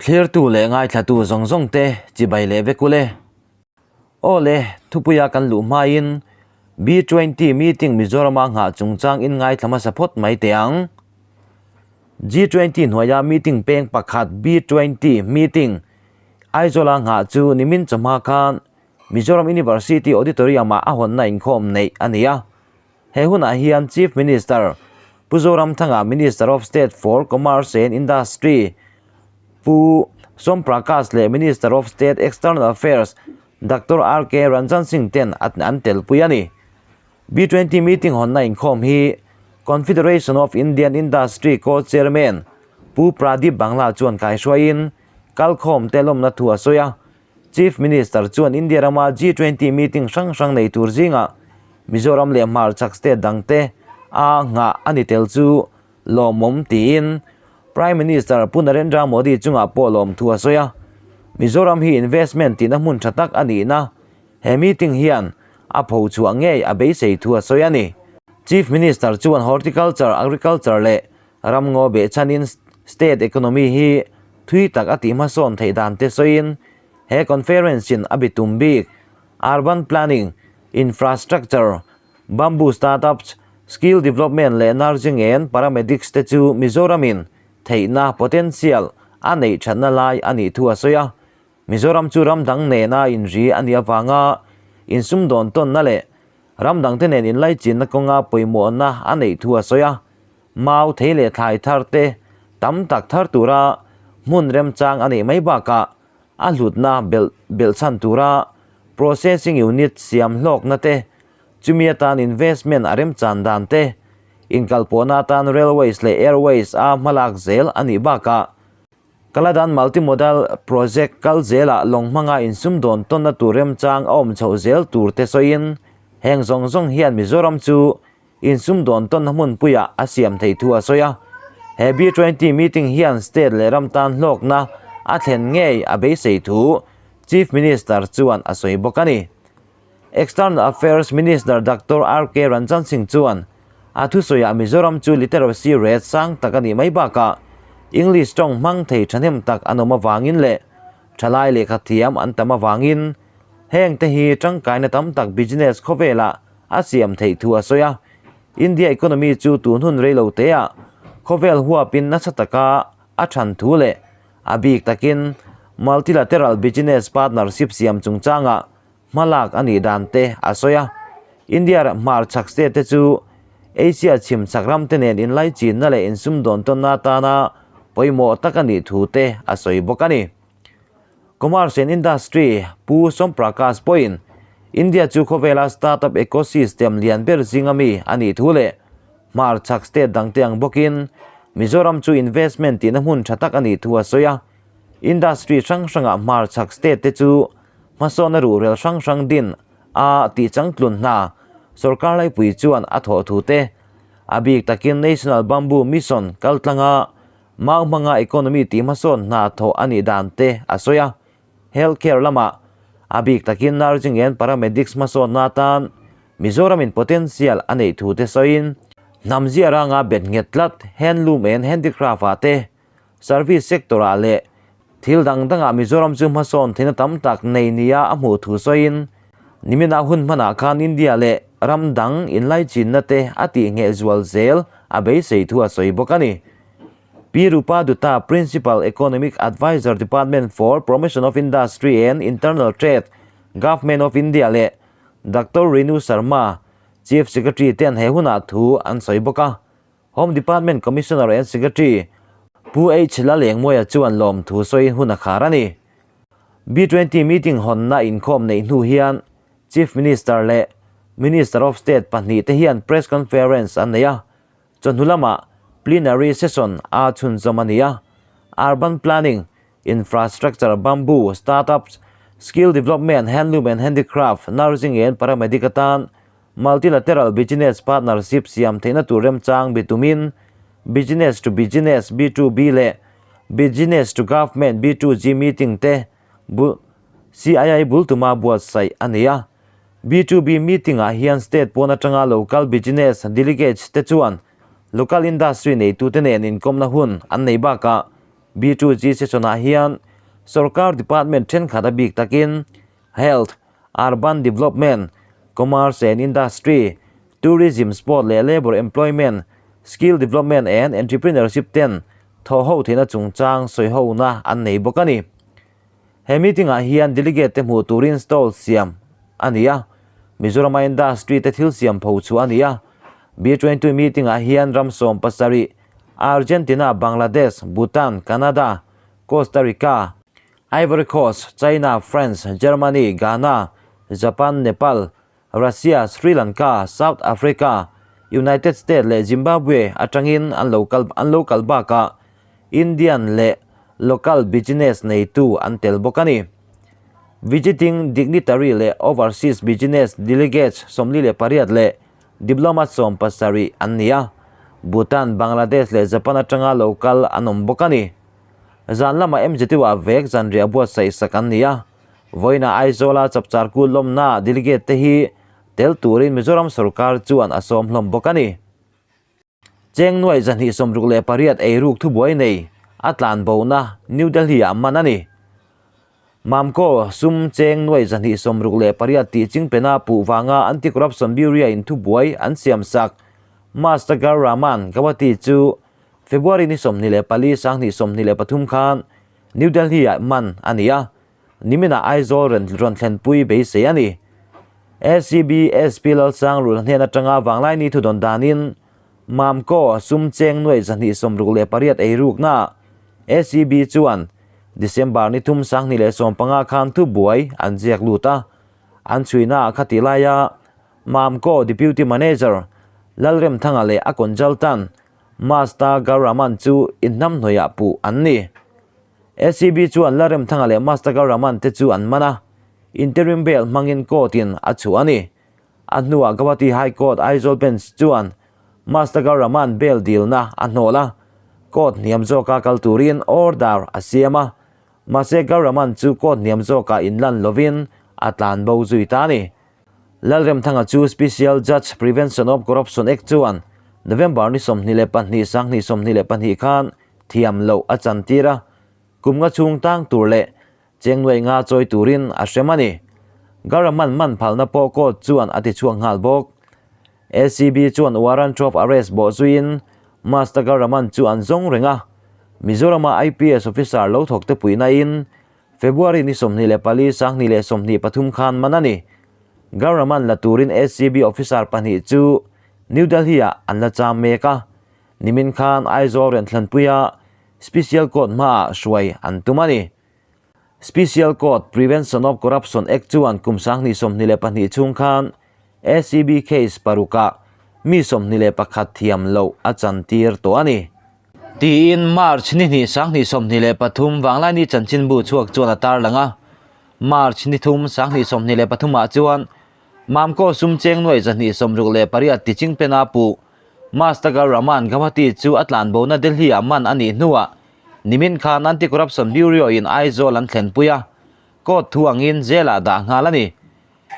Thlirtu leh ngaithlatu zawng zawng te chibai leh vek ule. Aw le, thupuia kan luh hmain B twenty meeting Mizorama nghah chungchang in ngaithla hmasa phawt mai teh ang. G twenty hnuaia meeting peng pakhat B twenty meeting Aizawla nghah chu nimin chawhma khan Mizoram University Auditorium-ah a hawnna inkhawm neih a ni a. He hunah hian Chief Minister Pu Zoramthanga, Minister of State for Commerce and Industry Pu Som Prakash leh Minister of State External Affairs Doctor RK Ranjan Singh ten an telpui a ni. B twenty meeting hawnna inkhawm hi Confederation of Indian Industry Co-Chairman Pu Pradeep Bangla chuan kaihruaiin kalkhawmte lawmna thu a sawi a. Chief Minister chuan India rama G twenty meeting hrang hrang nei tur zingah Mizoram leh hmarchhak state dangte a nghah a ni tel chu lawmawm tiin Prime Minister Pu Narendra Modi chungah pawh lawmthu a sawi a. Mizoram hi investment tihna hmun tha tak a nihna he meeting hian a pho chhuah ngei a beisei thu a sawi a ni. Chief Minister chuan Horticulture, Agriculture leh Ramngaw behchhanin state economy hi thui tak a tih hmasawn theih dan te sawiin he conference in a bitum bik urban planning, infrastructure, bamboo startups, skill development leh nursing and paramedics te chu Mizoram in theihna potential a neih thatna lai a nih thu a sawi a. Mizoram chu ram dang nena inri a nih avanga insumdawn tawnna leh ram dangte nen inlaichinna kawnga pawimawhna a neih thu a sawi a. Mau thei leh thlai thar te tam tak thar tura hmun remchang a neih mai bakah a hlutna belh belhchhan tura processing unit siam hlawkna te, chumi atan investment a remchan dan te, inkalpawhna atan railways leh airways a hmalak zel a nih bakah Kaladan Multimodal Project kal zelah lawng hmanga insumdawn tawnna tur remchang a awm chhoh zel tur te sawiin heng zawng zawng hian Mizoram chu Insumdawn tawnna hmunpuiah a siam thei thu a sawi a. He B twenty meeting hian state leh ram tan hlawkna a thlen ngei a beisei thu Chief Minister chuan a sawi bawk a ni. External Affairs Minister Doctor RK Ranjan Singh chuan a thusawiah Mizoram chu literacy rate sang tak a nih mai bakah English tawng hmang thei thahnem tak an awm avangin leh thalai lehkha thiam an tam avangin heng te hi tangkaina tam tak business khawvelah a siam theih thu a sawi a. India economy chu tun hun rei lo teah khawvel huapin nasa taka a than thu leh a bik takin multilateral business partnership siam chungchangah hmalak a nih dan te a sawi a. India hmarchhak state te chu Asia chhimchhak ram te nen inlaichinna leh insumdawn tawnna atana pawimawh tak a nih thu te a sawi bawk a ni. Commerce and Industry Pu Som Prakash pawhin India chu khawvela startup ecosystem lian ber zinga mi a nih thu leh hmarchhak state dangte ang bawkin Mizoram chu investment tihna hmun tha tak a nih thu a sawi a. Industry hrang hrangah hmarchhak state te chu hmasawnna ruhrel hrang hrang din a tih changtlun hna sorkar laipui chuan a thawh thu te a bik takin National Bamboo Mission kaltlanga Mau hmanga economy tih hmasawn hna thawh a nih dan te a sawi a. Health care lamah a bik takin nursing and paramedics hmasawnna atan Mizoramin potential a neih thu te sawiin, hnam zia ranga bet nghet tlat handloom and handicraft ah te, service sector ah leh thil dang dangah Mizoram chu hmasawn theihna tam tak nei nia a hmuh thu sawiin, niminah hun hmanah khan India leh ram dang inlaichinna te a tih ngheh zual zel a beisei thu a sawi bawk a ni. Pi Rupa Dutta, Principal Economic Adviser Department for Promotion of Industry and Internal Trade, Government of India leh Doctor Renu Sharma, Chief Secretary ten he hunah thu an sawi bawk a. Home Department Commissioner and Secretary Pu H Lalengmawia chuan lawmthu sawiin hun a khar a ni. B twenty meeting hawnna inkhawm neih hnu hian Chief Minister leh Minister of State pahnihte hian press conference an nei a. Chawhnu lamah plenary session a chhunzawm a ni a, Urban Planning, Infrastructure, Bamboo, Startups, Skill Development, Handloom and Handicraft, Nursing and Paramedic atan Multilateral Business Partnership siam theihna tur remchang bi tumin Business to Business, B2B, leh Business to Government, B2G, meeting te bul CII bul tuma buatsaih a ni a. B2B meeting-ah hian state pawn atanga local business delegates te chuan local industry neitute nen inkawmna hun an nei bakah B2G session-ah hian sorkar department thenkhat a bik takin Health, Urban Development, Commerce and Industry, Tourism, Sport leh Labour Employment, Skill Development and Entrepreneurship ten thawhho theihna chungchang sawihona an nei bawk a ni. He meeting-ah hian delegate te hmuh turin stall siam a ni a, Mizorama industry te thil siam pho chhuah a ni a. B22 meeting-ah hian ram 70, Argentina, Bangladesh, Bhutan, Canada, Costa Rica, Ivory Coast, China, France, Germany, Ghana, Japan, Nepal, Russia, Sri Lanka, South Africa, United States leh Zimbabwe atangin an lo kal an lo kal bakah Indian leh local business neitu an tel bawk a ni. Visiting dignitary leh overseas business delegates 48 leh diplomat 70 an ni a, Bhutan, Bangladesh leh Japan atanga lo kal an awm bawk a ni. Zan lamah MZU-ah vek zanriah buatsaih sak an ni a, vawiinah Aizawla chapchar kul lawmna delegate te hi tel turin Mizoram sorkar chuan a sawm hlawm bawk a ni. Cheng nuai 268 eiruk thubuai nei a tlan bona New Delhi-ah man a ni. Mamko sum cheng nuai 268 tih chingpena puh vanga Anti-Corruption Bureau-in thubuai an siam sak Mastagar Rahman Gauhati chu February ni 24 2023 khan New Delhi-ah man a ni a, niminah Aizawl rawn rawn thlenpui beisei a ni. ACB SP Lalsang Rulh hnen atanga Vanglaini thudawn danin Mamko sum cheng nuai 268 eirukna ACB chuan December ni 3 2015 khan thubuai an ziak lut a, an chhuina kha ti laia Mamko Deputy Manager Lalremthanga leh a consultant Master Gauraman chu inhnamhnawihah puh an ni. ACB chuan Lalremthanga leh Master Gauraman te chu an man a, interim bail hmangin court-in a chhuah a ni. A hnuah Guwahati High Court Aizawl Bench chuan Master Gauraman bail dilna a hnawl a, court hniam zawka kal turin order a siam a, mahse Gauraman chu court hniam zawkah inlan lovin a tlan bo zui ta a ni. Lalremthanga chu Special Judge Prevention of Corruption Act chuan November ni 22 2022 khan thiam loh a chantir a, kum nga chhung tang tur leh cheng nuai nga chawi turin a hrem a ni. Garaman man phalna pawh court chuan a ti chhuak nghal bawk. ACB chuan warrant of arrest bawh zuiin Master Garaman chu an zawng reng a, Mizorama IPS officer lo thawk te puihnain February ni 24 2023 khan man a ni. Gauraman la turin ACB officer pahnih chu New Delhi-ah an la cham mek a, nimin khan Aizawl Renthlangpuia Special Court hmaah hruai an tum a ni. Special Court Prevention of Corruption Act chuan kum 2022 chhung khan ACB case parukah mi 21 thiam loh a chantir tawh a ni. Tiin March ni hnih 2023 Vanglaini chanchinbu chhuak chuan a tarlang a. March ni 3 2023 ah chuan Mamko sum cheng nuai 268 ti chingpena puh Mastagar Rahman Gauhati chu a tlanbona Delhi ah man a nih hnuah nimin khan Anti-Corruption Bureau in Aizawl an thlenpui a, court thu angin jail ah dah nghal a ni.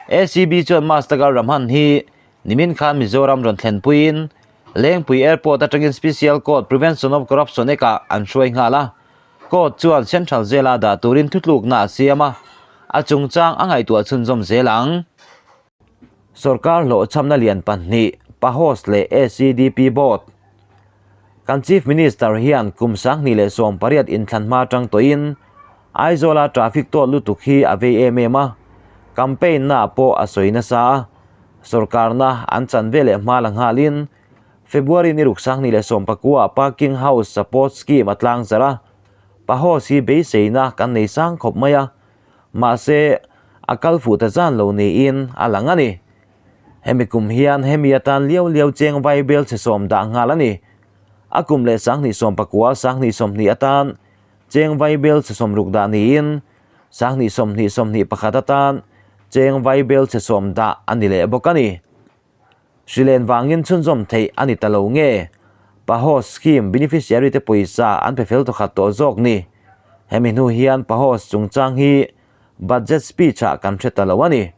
ACB chuan Mastagar Rahman hi nimin khan Mizoram rawn thlenpuiin Lengpui Airport atangin Special Court Prevention of Corruption Act ah an hruai nghal a, court chuan Central Jail ah dah turin thutlukna a siam a, a chungchang a ngaihtuah chhunzawm zel ang. Sorkar hlawhchhamna lian pahnih, PAHOS leh ACDP Board. Kan Chief Minister hian kum 2018 inthlan hma atang tawhin Aizawla traffic tawt lutuk hi a vei em em a, campaign na pawh a sawi nasa a, sorkarna an chan ve leh hma la nghalin February ni ruk 2019 ah Parking House Support Scheme a tlang zarh a, PAHOS hi beiseina kan nei sang khawp mai a, mahse a kal fuh ta zan lo niin a lang a ni. Hemi kum hian hemi atan liau liau cheng vai bel chhe sawm dah nghal a ni. A kum leh 2019 2020 atan cheng vai bel chhe 60 dah niin 2020 21 atan cheng vai bel chhe 10 dah a ni leh bawk a ni. Hrilen vangin chhunzawm theih a ni ta lo nge? PAHOS scheme beneficiary te pawisa an pe fel tawkhat tawh zawk ni. Hemi hnu hian PAHOS chungchang hi budget speech ah kan hre ta lo a ni.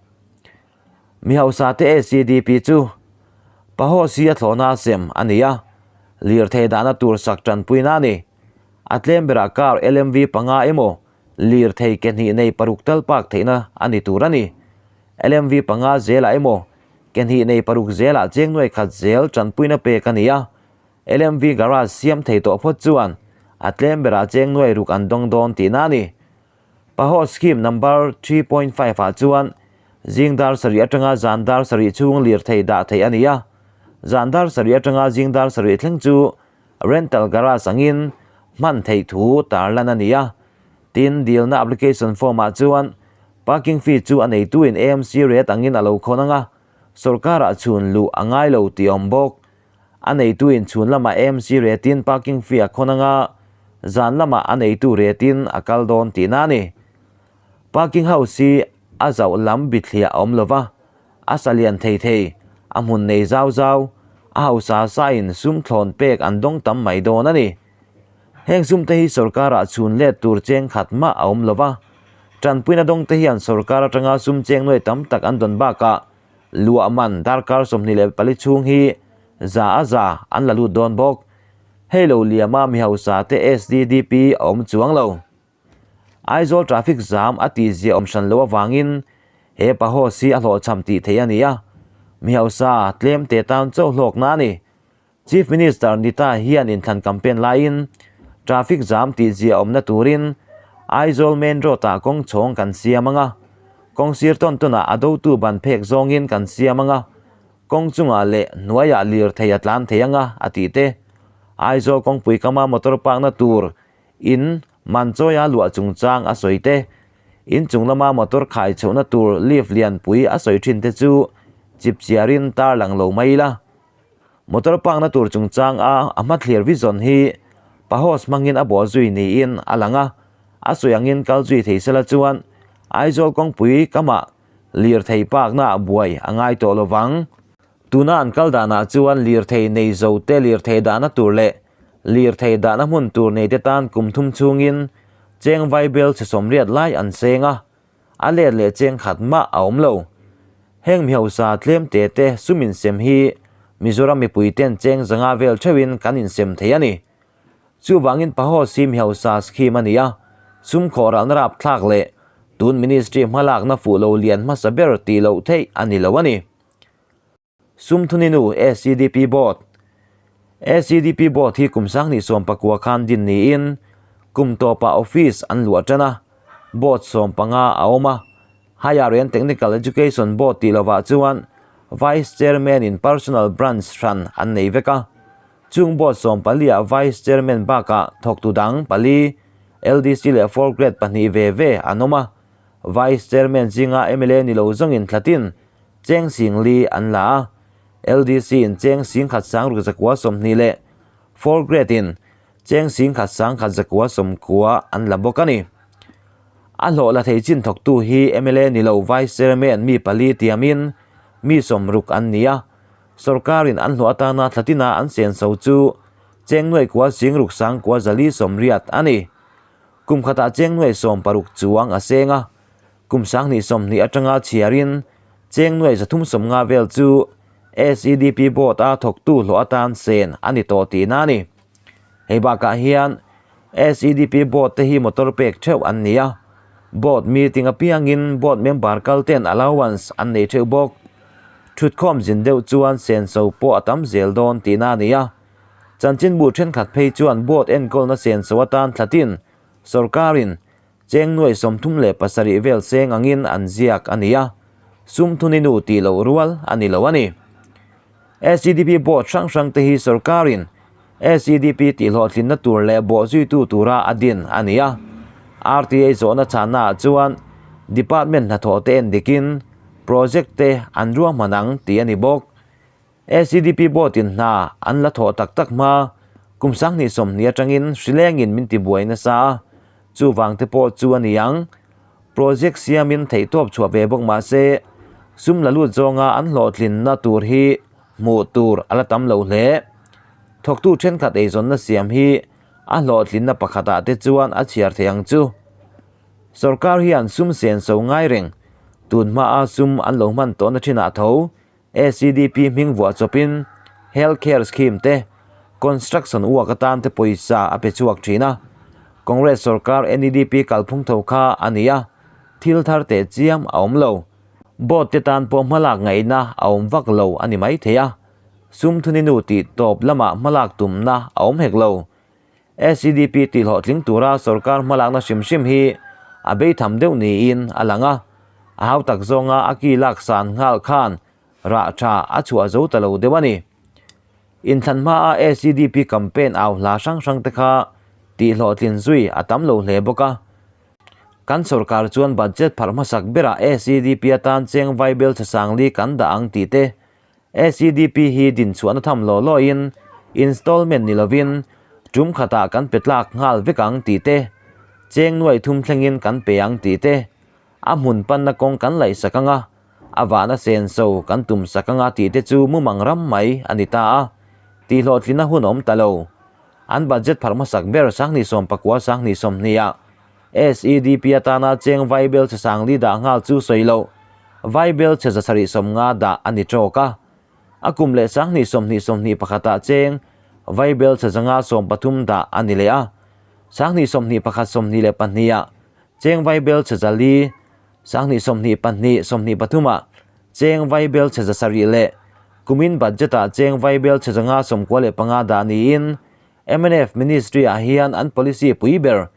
Mi hausa te ACDP chu PAHOS hi a thlawhna a sem a ni a, lirthei dahna tur sak tanpuina a ni. A tlem berah car LMV panga emaw lirthei ke hnih nei paruk tal park theihna a ni tur a ni. LMV panga zelah emaw ke hnih nei paruk zelah cheng nuai khat zel tanpuina pek a ni a. LMV garage siam thei tawh phawt chuan a tlem berah cheng nuai ruk an dawng dawn tihna a ni. Paho scheme number 3.5 ah chuan zing dar sarih atanga zan dar sarih chhung lirthei dah theih a ni a. Zan dar sarih atanga zing dar sarih thleng chu rental garage angin hman theih thu tarlan a ni a. Tin, dilna application form ah chuan parking fee chu a neituin AMC rate angin a lo khawn ang a, sorkarah chhun luh a ngai lo tih a awm bawk. A neituin chhun lamah AMC rate-in parking fee a khawn ang a, zan lamah a neitu rate-in a kal dawn tihna a ni. Parking house hi a zauh lam bithliah a awm lo va, a sa lian thei thei, a hmun nei zau zau, a hausa sain sum thlawn pek an dawng tam mai dawn a ni. Heng sum te hi sorkarah chhun let tur cheng khat mah a awm lo va, tanpuina dawng te hian sorkar atanga sum cheng nuai tam tak an dawn bakah luah man darkar 24 chhung hi za a za an la lut dawn bawk. Hei lo liama mi hausa te SDDP a awm chuang lo. Aizawl traffic jam a tih zia awm hran loh avangin he pahoss hi a hlawhchham tih theih a ni a, mi hausa tlem te tan chauh hlawkna a ni. Chief Minister Nita hian inthlan campaign laiin traffic jam tih zia awmna turin Aizawl main road ah kawng chhawng kan siam ang a, kawng sir tawn tawnah a dotu ban phek zawngin kan siam ang a, kawng chungah leh hnuaiah lirthei a tlan thei ang a, a tih te. Aizawl kawngpui kama motor park na tur in man chawia luah chungchang a sawi te, in chung lama motor khai chhohna tur lift lianpui a sawi thin te chu chipchiarin tarlang lo mai ila. Motor park-na tur chungchang a a hmathlir vision hi Pahos hmangin a bawh zui niin a lang a, a sawi angin kal zui thei sela chuan Aizawl kawngpui kamah lirthei park-na buai a ngai tawh lo vang. Tuna an kal danah chuan lirthei nei zo te lirthei dahna tur leh lirthei dahna hmun tur nei te tan kum thum chhungin cheng vaibel chhe sawmriat lai an seng a, A let leh cheng khat mah a awm lo. Heng mi hausa tlem te te sum insem hi Mizoram mipui ten cheng zanga vel theuhin kan insem thei a ni. Chuvangin Paho hi mi hausa scheme a ni a, sum khawh ralna rapthlak leh tun ministry hmalakna fuh lo lian hmasa ber tih loh theih a ni lo a ni. Sum thuninu SEDP Board SEDP Board hi kum sanghnih 19 khan din niin kum tawpah office an luah tan a, Board 15 a awm a. Higher and Technical Education Board tih lovah chuan Vice Chairman in Personal Branch hran an nei vek a. Chung Board 14 ah Vice Chairman bakah thawktu dang pali, LDC leh Fourth Grade pahnih ve ve an awm a. Vice Chairman zinga mla ni lo zawngin thlatin Cheng sing li an la a, LDC in cheng sing khat sang ruk zakua 20 leh Fourth Grade in cheng sing khat sang khat zakua 90 an la bawk a ni. A hlawh la thei chin thawktu hi mla ni lo Vice Chairman mi pali tiamin mi 60 an ni a, sorkarin an hlawh atana thlatina an senso chu cheng nuai kua sing ruk sang kua zali 80 a ni. Kum khatah cheng nuai 60 chuang a seng a, Kum 2020 atanga chhiarin cheng nuai 350 vel chu SEDP Board a thawktu hlawh atan sen a ni tawh tihna a ni. Hei bakah hian SEDP Board te hi motor pek theuh an ni a, Board meeting apiangin Board member kal ten allowance an nei theuh bawk. Thutkhawm zin deuh chuan senso pawh a tam zel dawn tihna a ni a. Chanchinbu thenkhat phei chuan Board enkawlna senso atan thlatin sorkarin Cheng nuai 37 vel seng angin an ziak a ni a, sum thuni nu tih loh rual a ni lo a ni. SEDP Board hrang hrang te hi sorkarin SEDP tihhlawhtlinna tur leh bawhzuitu tura a din a ni a. RTA zawhna chhanna ah chuan Department hnathawh te en dikin project te an ruahman ang tih a ni bawk. SEDP Board in hna an la thawh tak tak hma kum 2020 atangin hrilengin min ti buai nasa a, chuvang te pawh chu a ni ang. Project siamin theihtawp chhuah ve bawk mah se sum la lut zawnga an hlawhtlinna tur hi hmuh tur a la tam lo hle. Thawktu thenkhat eizawnna siam hi a hlawhtlinna pakhatah te chuan a chhiar thei ang chu. Sorkar hian sum senso ngai reng, tun hmaa sum an lo hman tawhna thinah tho SEDP hming vuah chawpin Health Care Scheme te, Construction work atan te pawisa a pe chhuak thin a. Congress sorkar NEDP kalphung tho kha a ni a, thil thar teh chiam a awm lo. Board te tan pawh hmalak ngaihna a awm vak lo a ni mai thei a, sum thuni nu tih tawp lamah hmalak tumna a awm hek lo. SEDP tih hlawhtling tura sorkar hmalakna hrim hrim hi a beitham deuh niin a lang a, a hautak zawnga a ki lak san nghal khan rah tha a chhuah zo ta lo deuh a ni. Inthlan hmaa SEDP campaign au hla hrang hrang te kha tih hlawhtlin zui a tam lo hle bawk a. Kan sorkar chuan budget pharh hmasak berah SEDP atan cheng vaibel chhe sangli kan dah ang tih te, SEDP hi dinchhuahna tham law lawin installment ni lovin tum khatah kan pe tlak nghal vek ang tih te, cheng nuai thum thlengin kan pe ang tih te, a hmun panna kawng kan laihsak ang a, a vahna senso kan tum sak anga tih te chu mumang ram mai a ni ta a, tihhlawhtlina hun awm ta lo. An budget pharh hmasak ber Sanghnih 19 Sanghnih 20 ah SEDP atana cheng vaibel chhe sangli dah nghal chu sawi loh, vaibel chhe 750 dah a ni tawk a. A kum leh Sanghnih 20 21 ah cheng vaibel chhe 130 dah a ni leh a. Sanghnih 21 22 ah cheng vaibel chhe 400, 20 22 23 ah cheng vaibel chhe 700 leh kumin budget ah cheng vaibel chhe 595 dah niin mnf ministry ah hian an policy pui ber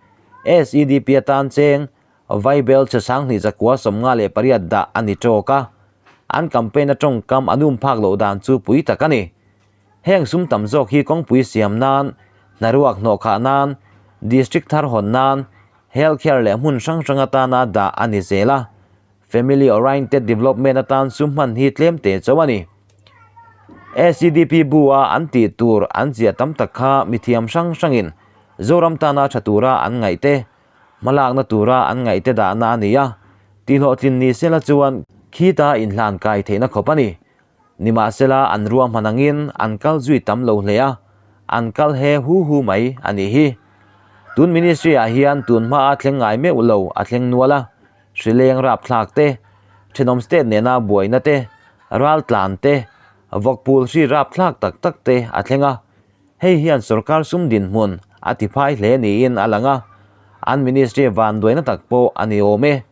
SEDP atan cheng vaibel chhe 2958 dah a ni tawk a, an campaign a tawngkam an um phak loh dan chu pui tak a ni. Heng sum tam zawk hi kawngpui siam nan, hnaruak hnawhkhah nan, district thar hawn nan, health care leh hmun hrang hrang atana dah a ni zel a, family oriented development atan sum hman hi tlem te chauh a ni. SEDP bu a an tih tur an ziah tam tak kha mithiam hrang hrangin Zoram tana tha tura an ngaih te, hmalakna tura an ngaih te dahna a ni a, tihhlawhtlin ni sela chuan khita inhlan kai theihna khawp a ni. Nimahsela an ruahman angin an kal zui tam lo hle a, an kal he hu hu mai a nih hi. Tun ministry ah hian tun hma a thleng ngai meuh lo a thleng nual a, hrileng rapthlak te, thenawm state nena buaina te, raltlan te, vawkpul hri rapthlak tak tak te a thleng a. Hei hian sorkar sum dinhmun a tiphai hle niin a lang a, an ministry vanduaina tak pawh a ni awm e.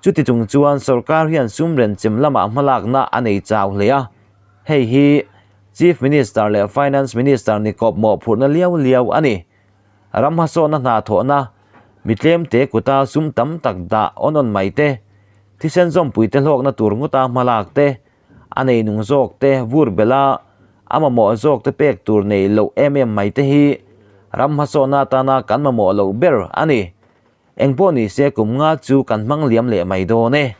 Chuti chung chuan sorkar hian sum renchem lamah hmalakna a nei chau hle a, hei hi Chief Minister leh Finance Minister ni kawp mawhphurhna liau liau a ni. Ram hmasawhna hna thawhna, mi tlemte kuta sum tam tak dah awn awn mai te, thisen zawmpuite hlawkna tur ngawta hmalak te, a nei nung zawk te vur bela a mamawh zawk te pek tur nei loh em em mai te hi ram hmasawhna atana kan mamawh loh ber a ni. Engpawh ni se kum nga chu kan hmang liam leh mai dawn e.